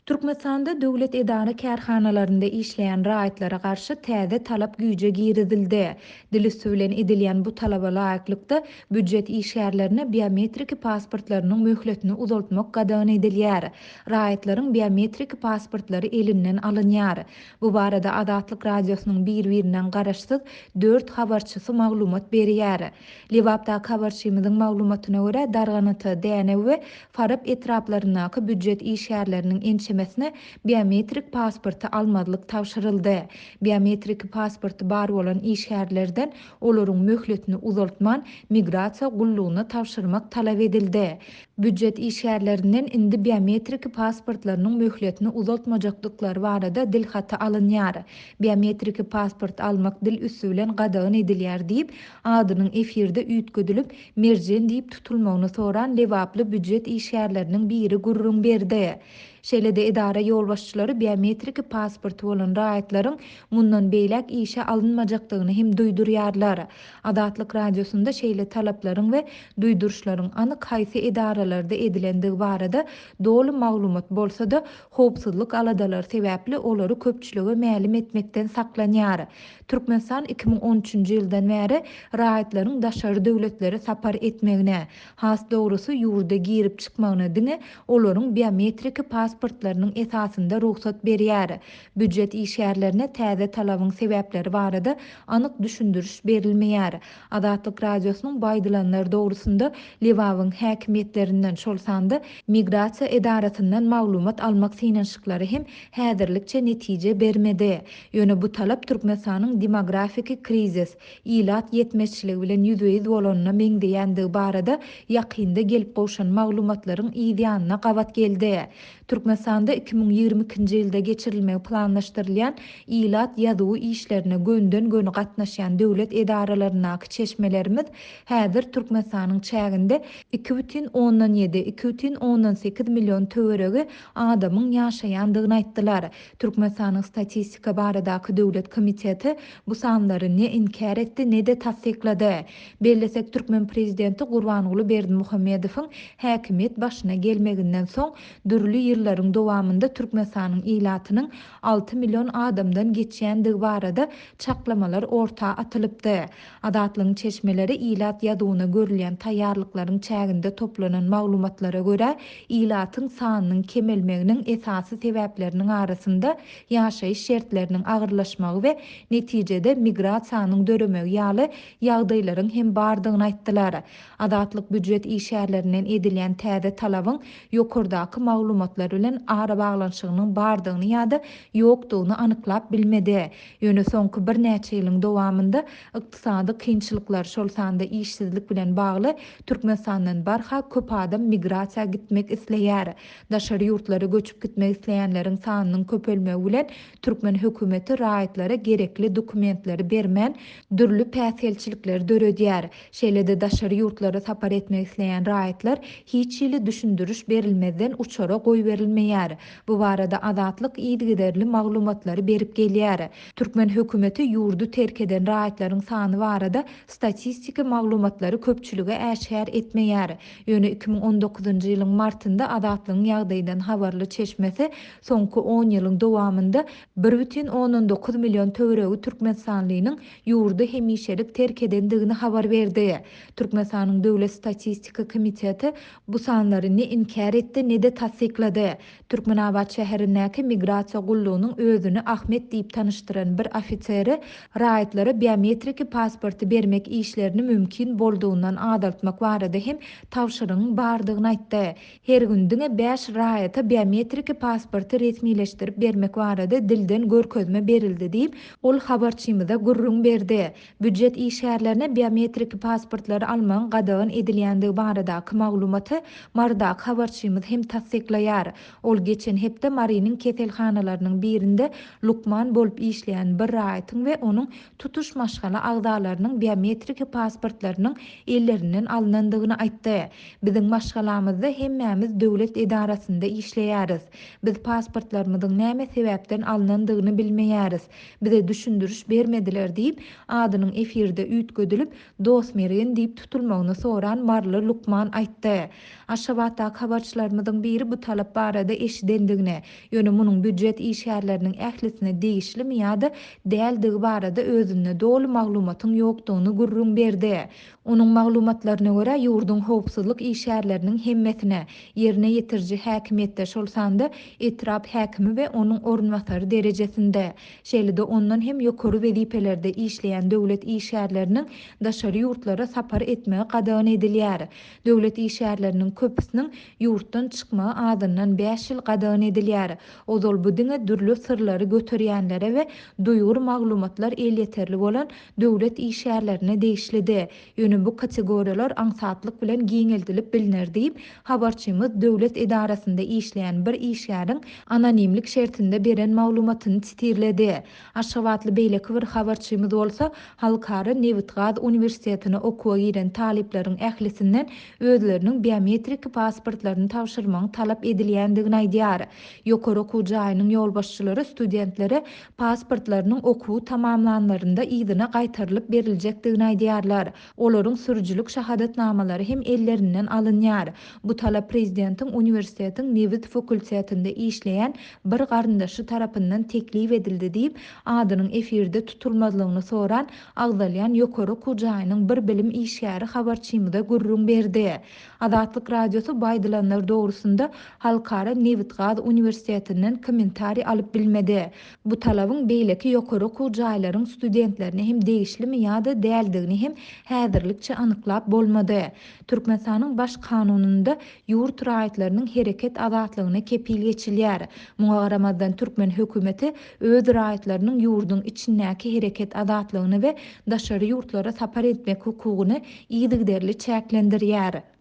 Türkmenistanda döwlet edara-kärhanalarynda işleýän raýatlara garşy täze talap güýje girizildi. Dil üsti bilen edilýän bu talaba laýyklykda, býujet işgärlerine biometriki pasportlarynyň möhletini uzaltmak gadagan edilýär. Raýatlaryň biometriki pasportlary elinden alynýar. Bu barada Azatlyk Radiosynyň bir-birinden garaşsyz dört habarçysy maglumat berýär. Lebapdaky habarçymyzyň maglumatyna görä, Darganata, Dänew we Farap etraplaryndaky býujet işgärleriniň ençemesine biometrik pasporty almazlyk tabşyryldy. Biometriki pasporty bar bolan işgärlerden olaryň möhletini uzaltman, migrasiýa gullugyna tabşyrmak talap edildi. Býujet işgärlerinden indi biometriki pasportlarynyň möhletini uzaltmajakdyklary barada dilhaty alynýar. Biometriki pasport almak dil üsti bilen gadagan edilýär diýip, adynyň efirde üýtgedilip, Merjen diýip tutulmagyny soran lebaply býujet işgärleriniň biri gürrüň berdi. Şeýle-de edara ýolbaşçylary biometriki pasporty bolan raýatlaryň mundan beýläk işe alynmajakdygyny hem duýdurýarlar. Azatlyk Radiosynda şeýle talaplaryň we duýduryşlaryň anyk haýsy edaralarda edilendigi barada doly maglumat bolsa-da, howpsuzlyk aladalary sebäpli olary köpçülige mälim etmekden saklanýar. Türkmenistan 2013-nji ýyldan bäri raýatlaryň daşary döwletlere sapar etmegine, has dogrusy ýurda girip çykmagyna diňe olaryň biometriki pasportlarynyň esasynda rugsat berýär. Býujet işgärlerine täze talabyň sebäpleri barada anyk düşündiriş berilmeýär. Azatlyk Radiosynyň bu aýdylanlar dogrusynda Lebabyň häkimiýetlerinden, şol sanda migrasiýa edarasyndan maglumat almak synanyşyklary hem häzirlikçe netije bermedi. Ýöne bu talap Türkmenistanyň demografiki krizis, ilat ýetmezçiligi bilen ýüzbe-ýüz bolanyna meňzeýändigi barada ýakynda gelip gowşan maglumatlaryň yz ýanyna gabat geldi. Türkmenistanda 2022-nji ýylda geçirilmegi planlaşdyrylýan ilat ýazuwy işlerine gönden-göni gatnaşýan döwlet edaralaryndaky çeşmelerimiz häzir Türkmenistanyň çäginde 2,7, 2,8 million töweregi adamyň ýaşaýandygyny aýtdylar. Türkmenistanyň Statistika baradaky döwlet komiteti bu sanlary ne inkär etdi, ne-de tassyklady. Bellesek, türkmen prezidenti Gurbanguly Berdimuhamedowyň häkimiýet başyna gelmeginden soň, dürli ýyllaryň dowamynda Türkmenistanyň ilatynyň 6 million adamdan geçýändigi barada çaklamalar orta atylypdy. Azatlygyň çeşmeleri ilat ýazuwyna görülýän taýýarlyklaryň çäginde toplanan maglumatlara görä, ilatyň sanynyň kemelmeginiň esasy sebäpleriniň arasynda ýaşaýyş şertleriniň agyrlaşmagy we netijede migrasiýanyň döremegi ýaly ýagdaýlaryň hem bardygyny aýtdylar. Azatlyk býujet işgärlerinden edilýän täze talabyň ýokardaky maglumatlar bilen arabaglanyşygynyň bardygyny ýa-da ýokdugyny anyklap bilmedi. Ýöne soňky birnäçe ýylyň dowamynda ykdysady kynçylyklar, şol sanda işsizlik bilen bagly Türkmenistandan barha köp adam migrasiýa gitmek isleýär. Daşary ýurtlara göçüp gitmek isleýänleriň sanynyň köpelmegi bilen türkmen hökümeti raýatlara gerekli dokumentleri bermän, dürli päsgelçilikleri döredýär. Şeýle-de daşary ýurtlara sapar etmek isleýän raýatlar hiç hili düşündiriş berilmezden uçara goýberilmeýär. Bu barada Azatlyk yzygiderli maglumatlary berip gelýär. Türkmen hökümeti ýurdy terk eden raýatlaryň sany barada statistiki maglumatlary köpçülige äşgär etmeýär. Ýöne 2019-njy ýylyň martynda Azatlygyň ýagdaýdan habarly çeşmesi soňky on ýylyň dowamynda bir bütin ondan dokuz million töweregi türkmenistanlynyň ýurdy hemişelik terk edendigini habar berdi. Türkmenistanyň Döwlet statistika komiteti bu sanlary ne inkär etdi, ne-de tassyklady. Türkmenabat şäherindäki migrasiýa gullugynyň özüni Ahmet diýip tanyşdyran bir ofiseri raýatlara biometriki pasporty bermek işlerini mümkin boldugyndan azaltmak barada hem tabşyrygyň bardygyny aýtdy. Her gün diňe bäş raýata biometriki pasporty resmileşdirip bermek barada dilden görkezme berildi diýip, ol habarçymyza gürrüň berdi. Býujet işgärlerine biometriki pasportlary almagyň gadagan edilýändigi baradaky maglumaty Marydaky habarçymyz hem tassyklaýar. Ol geçen hepde Marynyň keselhanalarynyň birinde lukman bolup işleýän bir raýatyň we onuň tutuş maşgala agzalarynyň biometriki pasportlarynyň ellerinden alnandygyny aýtdy. Biziň. maşgalamyzda hemmämiz döwlet edarasynda işleýäris. Biz pasportlarymyzyň näme sebäpden alnandygyny bilmeýäris. Bize düşündiriş bermediler diýip, adynyň efirde üýtgedilip, Dostmergen diýip tutulmagyny soran maryly lukman aýtdy. Aşgabatdaky habarçylarymyzyň biri bu talap barada eşidendigini, ýöne munuň býujet işgärleriniň ählisine degişlimi ýa-da däldigi barada özünde doly maglumatyň ýokdugyny gürrüň berdi. Onuň maglumatlaryna görä, ýurduň howpsuzlyk işgärleriniň hemmesine, ýerine ýetiriji häkimiýetde, şol sanda etrap häkimi we onuň orunbasary derejesinde, şeýle-de ondan hem ýokary wezipelerde işleýän döwlet işgärleriniň daşary ýurtlara sapar etmegi gadagan edilýär. Döwlet işgärleriniň köpüsiniň ýurtdan çykmagy azyndan bäş ýyl gadagan edilýär. Ozal bu diňe dürli syrlary göterýänlere we duýgur maglumatlar elýeterli bolan döwlet işgärlerine degişlidi. Ýöne bu kategoriýalar aňsatlyk bilen giňeldilip bilner diýip, habarçymyz döwlet edarasynda işleýän bir işgäriň anonimlik şertinde beren maglumatyny sitirledi. Aşgabatly beýleki bir habarçymyz bolsa, Halkara nebitgaz uniwersitetine okuwa giren talyplaryň ählisinden özleriniň biometrik pasportlaryny tabşyrmagyň talap edilýändigini aýdýar. Ýokary okuw jaýynyň ýolbaşçylary studentlere pasportlarynyň okuwy tamamlanlarynda yzyna gaýtarylyp beriljekdigini aýdýarlar. Olaryň sürüjilik şahadatnamalary hem ellerinden alynýar. Bu talap prezidentiň uniwersitetiň nebit fakultetinde işleýän bir garyndaşy tarapyndan teklip edildi diýip, adynyň efirde tutulmazlygyny soran agzalýan ýokary okuw jaýynyň bir bilim işgäri habarçymyza gürrüň berdi. Azatlyk Radiosy bu aýdylanlar dogrusynda Halkara nebitgaz uniwersitetinden kommentariý alyp bilmedi. Bu talabyň beýleki ýokary okuw jaýlaryň studentlerine hem degişlimi ýa-da däldigini hem häzirlikçe anyklap bolmady. Türkmenistanyň Baş Kanunynda ýurt raýatlarynyň hereket azatlygyna kepil geçilýär. Muňa garamazdan türkmen hökümeti öz raýatlarynyň ýurduň içindäki hereket azatlygyny we daşary ýurtlara sapar etmek hukugyny yzygiderli çäklendirýär.